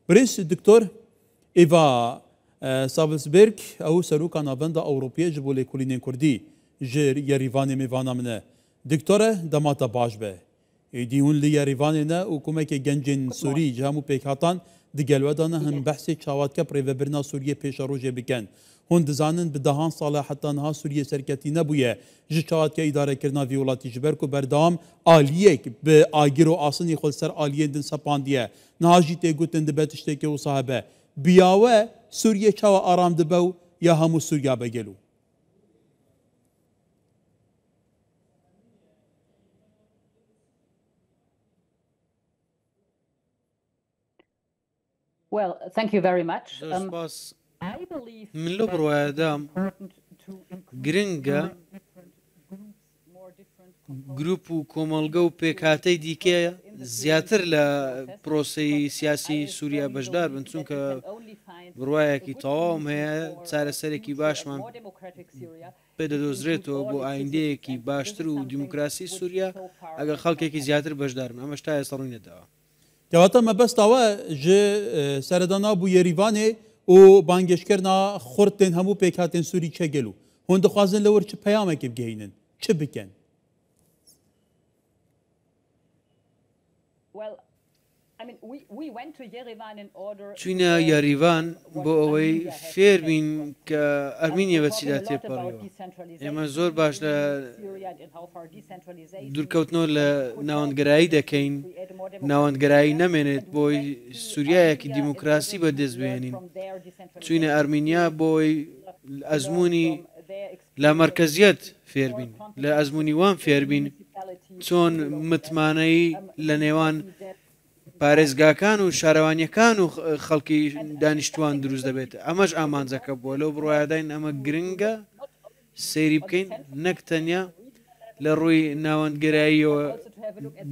Birêz Doktor Eva Savelsberg ew seroka Navenda Ewropiyê ji bo lêkolînên Kurdî ji Yerîvanê mêvana min e. Doktore dema te baş be. Êdî hûn li Yerîvanê ne û komekê gencên Sûrî ji hemû pêkhatan di gel we de ne hûn behsê çawa dike birêvebirina Sûriyê pêşerojê bikin. Hûn dizanin bi dehan sal e heta niha Sûriyê serketî nebûye ji çawa dike îdarekirina vî welatî ji ber ku berdewam aliyek bi agir û asinî xwe li ser aliyên din sepandiye. Niha jî tê gotin dibe tiştekê wisa hebe. Bi ya we Sûriyê çawa aram dibe û ya hemû Sûriya be gelo? زۆر سوپاس. من لەو بڕوایەدام گرنگە گروپ و کۆمەڵگە و پێکهاتەی دیکە زیاتر لە پرۆسەی سیاسی سووریا بەشدار بن چونکە بڕوایەکی تەواوم هەیە چارەسەرێکی باشمان پێ دەدۆزرێتەوە بۆ ئایندەیەکی باشتر و دیموکراسی سووریا ئەگەر خەڵکێکی زیاتر بەشدار بن ئەمەش تا ئێستا ڕووی نەداوە. کەواتە مەبەست ئەوە ji seredana bû Yerîvanê û bangêşkirina xurtên hemû pêkhatên Sûrî çe gelo? Hûn dixwazin li wir çi peyamekê bigihînin? Çi bikin? چووینە یەریڤان بۆ ئەوەی فێربین کە ئەرمینیا بە چیدا تێپەڕیوە. ئێمە زۆر باش لە دوورکەوتنەوە لە ناوەندگەرایی دەکەین، ناوەندگەرایی نەمێنێت بۆی سووریایەکی دیموکراسی بەدەست بهێنین. چووینە ئەرمینیا بۆی ئەزموونی لامەرکەزیەت فێربین، لە ئەزموونی وان فێربین چۆن متمانەی لە نێوان پارێزگاکان و شارەوانیەکان و خەڵکی دانیشتوان دروست دەبێت ئەمەش ئامانجەکە بووە لەو بڕوایەداین ئەمە گرنگە سەیری بکەین نەک تەنیا لە ڕووی ناوەندگەراییەوە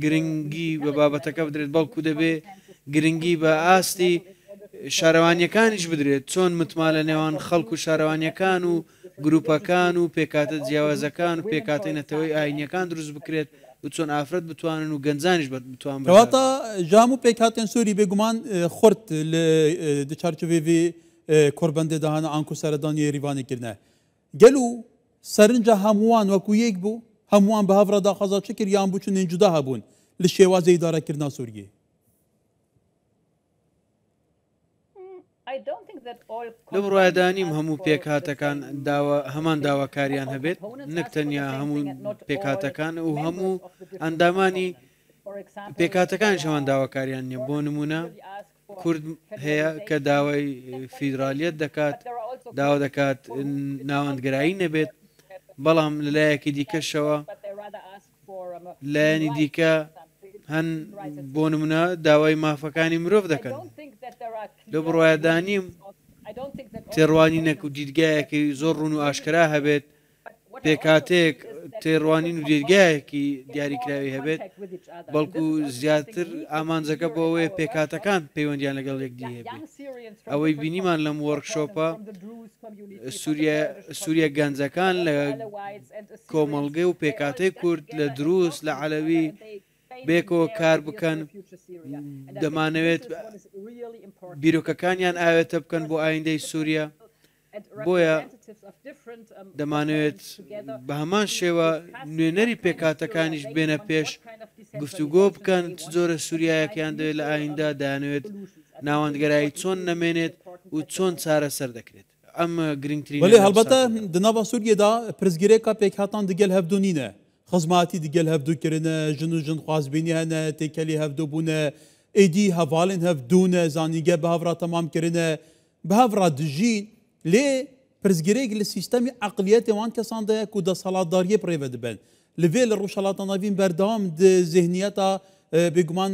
گرنگی بە بابەتەکە بدرێت بەڵکو دەبێ گرنگی بە ئاستی شارەوانیەکانیش بدرێت چۆن متما لە نێوان خەڵک و شارەوانیەکان و گروپەکان و پێکهاتە جیاوازەکان و پێکهاتەی نەتەوەی ئاینیەکان دروست بکرێت و چۆن ئافرەت بتوانن و گەنجانیش بتوان بەشدار کەواتە بن. جام و پێکهاتێن سوری بێگومان خورت li di çarçovê vê korbendê de hene anku seredaniyê Yêrîvanê kirine. Gelo serinca hemûwan wekû yek bû? Hemûwan bi hev re daxwaza çi kir yan bûçûnên cuda hebûn li şêwazê îdarekirina Sûriyê? لەو بڕوایەدا نیم هەموو پێکهاتەکان داوا هەمان داواکاریان هەبێت، نەک تەنیا هەموو پێکهاتەکان و هەموو ئەندامانی پێکهاتەکانیش هەمان داواکاریان نییە، بۆ نموونە کورد هەیە کە داوای فیدرالیەت دەکات، داوا دەکات ناوەندگەرایی نەبێت، بەڵام لەلایەکی دیکەشەوە لایەنی دیکە هەن بۆ نمونە داوای مافەکانی مرۆڤ دەکەن. لەو بڕوایەدا نیم تێڕوانینێک و دیدگایەکی زۆر ڕوون و ئاشکرا هەبێت، پێکهاتەیەک تێڕوانین و دیدگایەکی دیاریکراوی هەبێت، بەڵکو زیاتر ئامانجەکە بۆ ئەوەیە پێکهاتەکان پەیوەندیان لەگەڵ یەکدی هەبێت. ئەوەی بینیمان لەم وۆرکشۆپە سووریە گەنجەکان لە کۆمەڵگەی و پێکهاتەی کورد لە دروس لە عەلەوی بێکەوە کار بکەن دەمانەوێت بیرۆکەکانیان ئاوێتە بکەن بۆ ئایندەی سووریا بۆیە دەمانەوێت بە هەمان شێوە نوێنەری پێکهاتەکانیش بێنە پێش گفتوگۆ بکەن چ جۆرە سووریایەکیان دەوێت لە ئایندە دەیانەوێت ناوەندگەرایی چۆن نەمێنێت و چۆن چارەسەر دەکرێت ئەم گرنگترینە بەلێ لەم هەڵبەتە ساتەدا. di nava Sûriyê de pirsgirêka pêkhatan digel hevdu nîne. Xizmatî digel hevdu kirine, jin û jin xwazbînî hene, têkelî hevdu bûne, êdî hevalên hevdu ne, zanînge bi hev re temam kirine, bi hev re dijîn. Lê pirsgirêk li sîstemê eqliyetê wan kesan de ye ku desthilatdariyê bi rêve dibin. Li vê li Rojhilata Navîn berdewam di zêhniyeta bêguman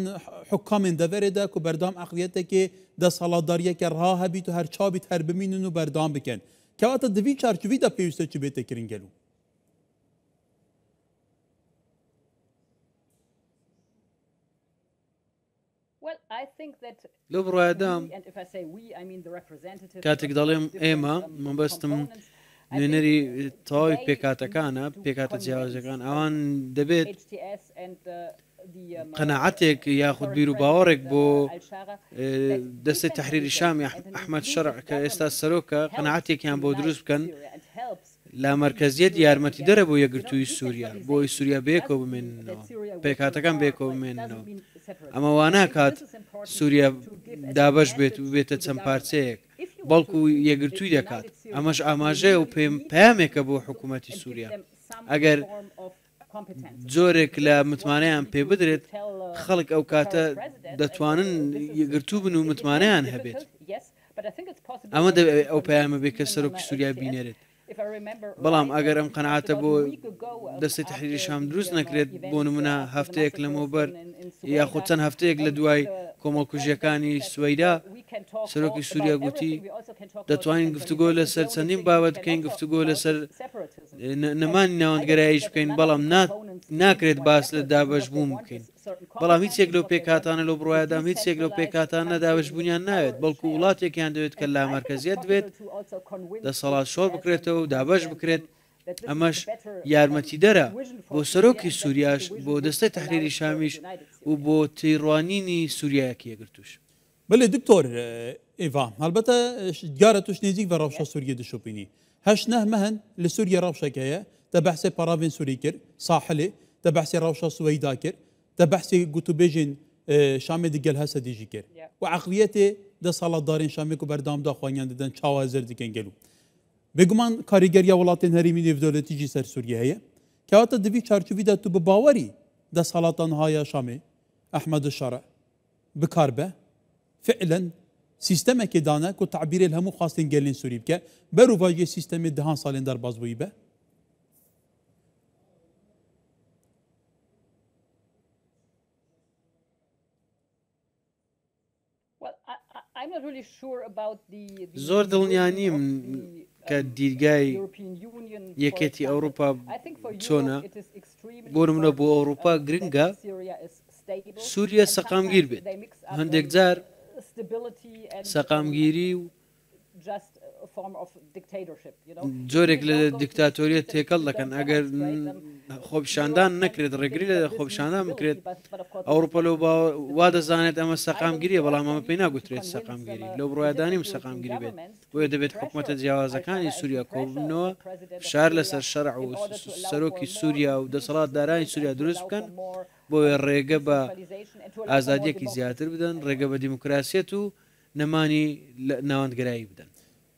hukamên deverê de ku berdewam eqliyetekê desthilatdariyeke reha hebît û her çaw bît her bimînin û berdewam bikin. Kewate di vî çarçovî de pêwîst e çi bête kirin gelo? لەو بڕوایەدام کاتێک دەڵێم ئێمە مەبەستم نوێنەری تەواوی پێکهاتەکانە، پێکهاتە جیاوازەکان، ئەوان دەبێت. قەناعەتێک یاخود بیروباوەڕێک بۆ دەستەی تەحریری شامی ئەحمەد شەرع کە ئێستا سەرۆکە قەناعەتێکیان بۆ دروست بکەن لامەرکەزیەت یارمەتیدەرە بۆ یەکگرتوویی سووریا، بۆ ئەوەی سووریا بەیەکەوە بمێننەوە، پێکهاتەکان بەیەکەوە بمێننەوە. ئەمە وا ناکات سووریا دابەش بێت و ببێتە چەند پارچەیەک، بەڵکو یەکگرتووی دەکات. ئەمەش ئاماژەیە و پەیامێکە بۆ حکوومەتی سووریا. ئەگەر جۆرێک لە متمانەیان پێ بدرێت، خەڵک ئەو کاتە دەتوانن یەکگرتوو بن و متمانەیان هەبێت. ئەمە دەبێت ئەو پەیامە بێت کە سەرۆکی سووریا بینێرێت. بەڵام ئەگەر ئەم قەناعەتە بۆ دەستەی تەحریری شام دروست نەکرێت، بۆ نموونە هەفتەیەک لەمەوبەر یاخود چەند هەفتەیەک لە دوای کۆمەڵکوژییەکانی سوەیدا، سەرۆکی سووریا گوتی، دەتوانین گفتوگۆ لەسەر چەندین بابەت بکەین، گفتوگۆ لەسەر نەمانی ناوەندگەراییش بکەین، بەڵام ناکرێت باس لە دابەشبوون بکەین. بەڵام هیچ یەک لەو پێکهاتانە لەو بڕوایەدام هیچ یەک لەو پێکهاتانە دابەشبوونیان ناوێت، بەڵکو وڵاتێکیان دەوێت کە لامەرکەزیەت بێت، دەسەڵات شۆڕ بکرێتەوە و دابەش بکرێت، ئەمەش یارمەتیدەرە بۆ سەرۆکی سوریاش، بۆ دەستەی تەحریری شامیش و بۆ تێڕوانینی سوریایەکی یەکگرتووش. بەلێ دکتۆر ئیڤا، هەڵبەتە دیارە توش نێزیک ڤە ڕەوشا سوریە دشۆپینی. هەشت نەه مەهن لە سوریە ڕەوشەک هەیە، تە بەحسێ پەڕاڤێن سوری کرد، ساحلێ، تە بەحسێ ڕەوشا سوەیدا کرد، تە بەحسێ گوتوبێژێن شامێ دگەل هەسەدی ژی کرد و عەقلیەتێ دەسەڵاتدارێن شامێ کو بەردەوام داخوانیان ددەن چاوا هزر دکەن گەلو. بێگومان کاریگەریا وڵاتێن هەرێمی نێڤدەولەتی ژی سەر سوریە هەیە. کەواتە دڤی چارچوڤیدا تو بە باوەری دەسەڵاتا نهایا شامێ، ئەحمەد شەرع، بکار بە، فعلەن سیستەمەکێ دانە کو تەعبیرێ li هەموو خواستên gelên Sûrî bike، berovajiyê sîstemê dehan salên derbasbûyî be. زۆر دڵنیا نیم کە دیدگای یەکێتی ئەوروپا چۆنە، بۆ نمونە بۆ ئەوروپا گرنگە سووریە سەقامگیر بێت، هەندێک جار سەقامگیری و جۆرێک لە دیکتاتۆریەت تێکەڵ دەکەن، ئەگەر خۆپیشاندان نەکرێت، ڕێگری لە خۆپیشاندان بکرێت، ئەوروپا لەو وا دەزانێت ئەمە سەقامگیریە، بەڵام ئەمە پێی ناگوترێت سەقامگیری، لەو بڕوایەدا نیم سەقامگیری بێت، بۆیە دەبێت حکومەتە جیاوازەکانی سووریا کۆببنەوە، فشار لەسەر شەرع و سەرۆکی سووریا و دەسەڵاتدارانی سووریا دروست بکەن، بۆیە ڕێگە بە ئازادییەکی زیاتر بدەن، ڕێگە بە دیموکراسیەت و نەمانی ناوەندگەرایی بدەن.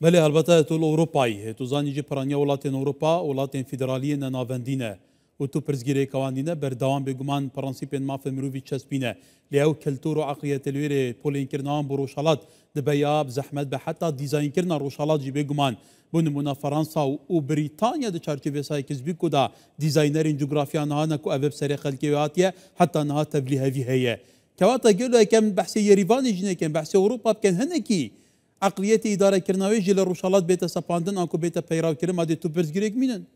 بەلێ هەڵبەتە تو li Ewropayî tu zanî jî piraniya welatên Ewropa welatên federaliyê ne navendî ne û tu pirsgirêka wan nîne berdewam bêguman prensîpên mafê mirovî çespîne lê ew keltûr û eqliyetê li wê rê polênkirina wan bo rojhelat dibe ya bi zehmet be heta dîzaynkirina rojhelat jî bêguman bo nimûna Feransa û Brîtanya di çarçovê Sykes-Picot de dîzaynerên cografya niha ne ku ev bi serê xelkê wê hatiye heta niha tevlîhevî heye Kewata gelo heke em behsê Yerîvanê jî nekin, behsê Ewropa bikin hinekî eqliyetê îdarekirina wê jî li Rojhelat bête sepandin anku bête peyrawkirin ma dê tu pirsgirêk mînin.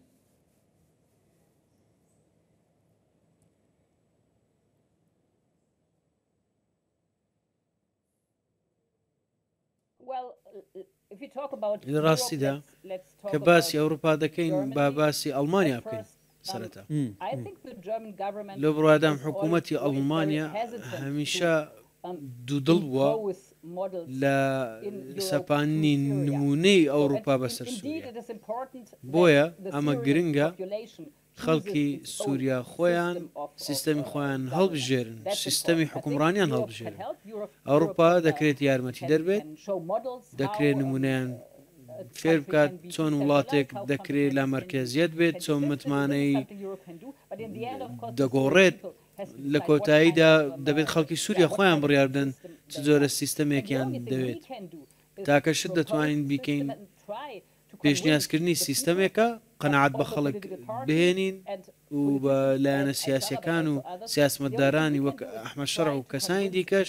لە ڕاستیدا کە باسی ئەوروپا دەکەین با باسی ئەڵمانیا بکەین سەرەتا. لەو بڕوایەدام حکوومەتی ئەڵمانیا هەمیشە دوودڵ بووە لە سەپاندنی نموونەی ئەوروپا بەسەر سووریا. بۆیە ئەمە گرنگە خەڵکی سووریا خۆیان سیستەمی خۆیان هەڵبژێرن، سیستەمی حوکمڕانیان هەڵبژێرن. ئەوروپا دەکرێت یارمەتیدەر بێت، دەکرێت نموونەیان فێر بکات چۆن وڵاتێک دەکرێت لامەرکەزیەت بێت، چۆن متمانەی دەگۆڕێت. لە کۆتاییدا دەبێت خەڵکی سووریا خۆیان بڕیار بدەن چ جۆرە سیستەمێکیان دەوێت. تاکە شت دەتوانین بیکەین پێشنیازکردنی سیستەمێکە قەناعەت بە خەڵک بهێنین و بە لایەنە سیاسییەکان و سیاسمەتدارانی وەک ئەحمەد شەرع و کەسانی دیکەش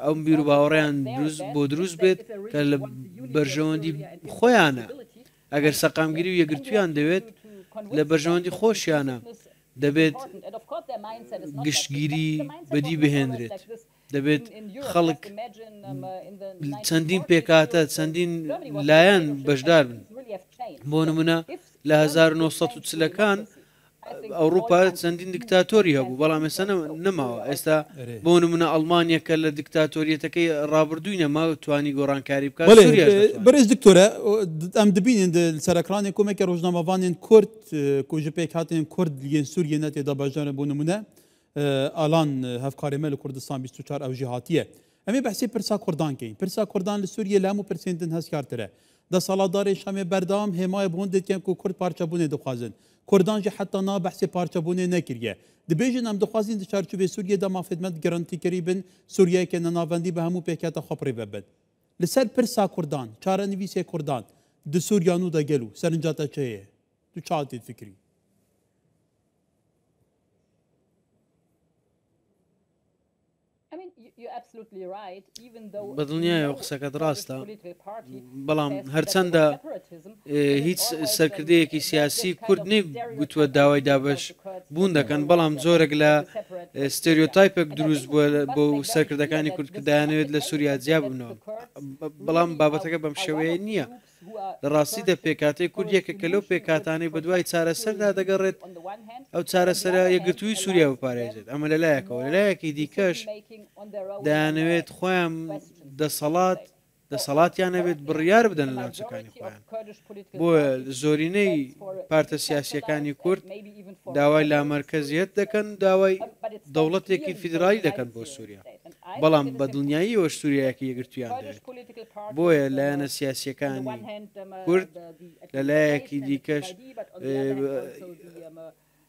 ئەم بیروباوەڕەیان بۆ دروست بێت کە لە بەرژەوەندی خۆیانە ئەگەر سەقامگیری و یەکگرتوویان دەوێت لە بەرژەوەندی خۆشیانە دەبێت گشتگیری بەدی بهێنرێت. دەبێت خەڵک چەندین پێکهاتە، چەندین لایەن بەشدار بن. بۆ نمونە لە 1940 ەکان ئەوروپا چەندین دیکتاتۆری هەبوو بەڵام ئێستا نەماوە ئێستا بۆ نمونە ئەڵمانیا کە لە دیکتاتۆریەتەکەی ڕابردووی نەما توانی گۆڕانکاری بکات بەرێز دکتۆرە ئەم دبینن سەرەکرانی کۆمێکی ڕۆژنامەوانێن کورد کو ji پێکهاتên کورد yên Sûriyê ne tê de beşdarin بۆ نمونە ئالان هەڤکارê me li Kurdistan 24 ew jî hatiye. Em ê behsê pirsa Kurdan keyin. Pirsa Kurdan li Sûriyê li hemû pirsên din hestkartir e. Desalatdarê Şamê berdewam hêmayê bi hûn dikin ku Kurd parçebûnê dixwazin. Kurdan jî heta niha behsê parçebûnê nekiriye. Dibêjin em dixwazin di çarçovê Sûriyê de mafên me garantîkirî bin, Sûriyeyeke nenavendî bi hemû pêkhata xwe birêve bin. Li ser pirsa Kurdan, çarenivîsê Kurdan di Sûriya nû de gelo serinca te çi heye? Tu çawa tê difikirî? بەدڵنیایەوە قسەکەت ڕاستە، بەڵام هەرچەندە هیچ سەرکردەیەکی سیاسی کورد نەیگوتووە داوای دابەش بوون دەکەن، بەڵام جۆرێک لە ستێریۆتایپێک دروست بووە بۆ سەرکردەکانی کورد کە دەیانەوێت لە سووریا جیا ببنەوە، بەڵام بابەتەکە بەم شێوەیە نییە. لە ڕاستیدا پێکهاتەی کورد یەکێکە لەو پێکهاتانەی بەدوای چارەسەردا دەگەڕێت، ئەو چارەسەرە یەکگرتوویی سووریا بپارێزێت، ئەمە لە لایەکەوە، لە لایەکی دیکەش دەیانەوێت خۆیان دەسەڵات دەسەڵاتیان هەبێت بڕیار بدەن لە ناوچەکانی خۆیان. بۆیە زۆرینەی پارتە سیاسییەکانی کورد داوای لامەرکەزیەت دەکەن، داوای دەوڵەتێکی فیدرالی دەکەن بۆ سووریا. بەڵام بە دڵنیاییەوەش سووریایەکی یەکگرتوویان دەوێت. بۆیە لایەنە سیاسییەکانی کورد لە لایەکی دیکەش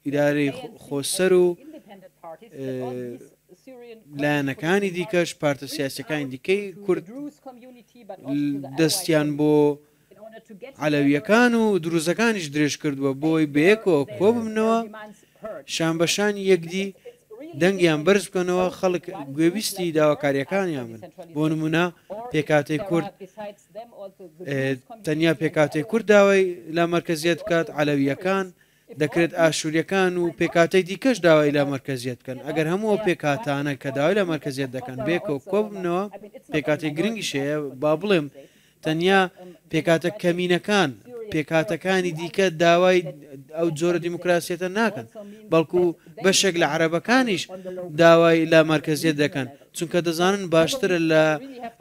ئیدارەی خۆسەر و لایەنەکانی دیکەش پارتە سیاسیەکانی دیکەی کورد دەستیان بۆ عەلەوییەکان و دروزەکانیش درێژ کردووە بۆی بەیەکەوە کۆببنەوە شانبەشانی یەکدی دەنگیان بەرز بکەنەوە خەڵک گوێبیستی داواکاریەکانیان بن بۆ نمونە پێکهاتەی کورد تەنیا پێکهاتەی کورد داوای لامەرکەزیەت بکات عەلەوییەکان دەکرێت ئاشوریەکان و پێکهاتەی دیکەش داوای لامەرکەزیەت بکەن، ئەگەر هەموو ئەو پێکهاتانە کە داوای لامەرکەزیەت دەکەن بەیەکەوە کۆببنەوە، پێکهاتەی گرنگیش هەیە، با بڵێم تەنیا پێکهاتە کەمینەکان، پێکهاتەکانی دیکە داوای ئەو جۆرە دیموکراسیەتە ناکەن، بەڵکو بەشێک لە عەرەبەکانیش داوای لامەرکەزیەت دەکەن، چونکە دەزانن باشترە لە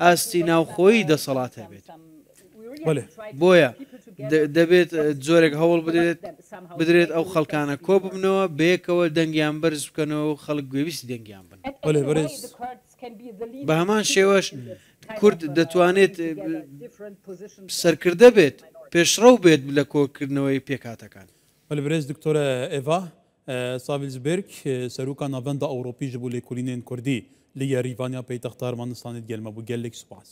ئاستی ناوخۆیی دەسەڵات هەبێت. بۆیە دەبێت جۆرێک هەوڵ بدرێت بدرێت ئەو خەڵکانە کۆ ببنەوە بەیەکەوە دەنگیان بەرز بکەنەوە و خەڵک گوێبیستی دەنگیان بن. بە هەمان شێوەش کورد دەتوانێت سەرکردە بێت، پێشڕەو بێت لە کۆکردنەوەی پێکهاتەکان. بەلێ برێز دکتۆرە ئێڤا ساڤیلزبێرگ سەرۆکا ناڤەندا ئەوڕۆپی ژ بۆ لێکۆلینێن کوردی لە یەریڤانیا پەیتەخت ئەرمەنستانێ دگەل مە بوو گەلێک سوپاس.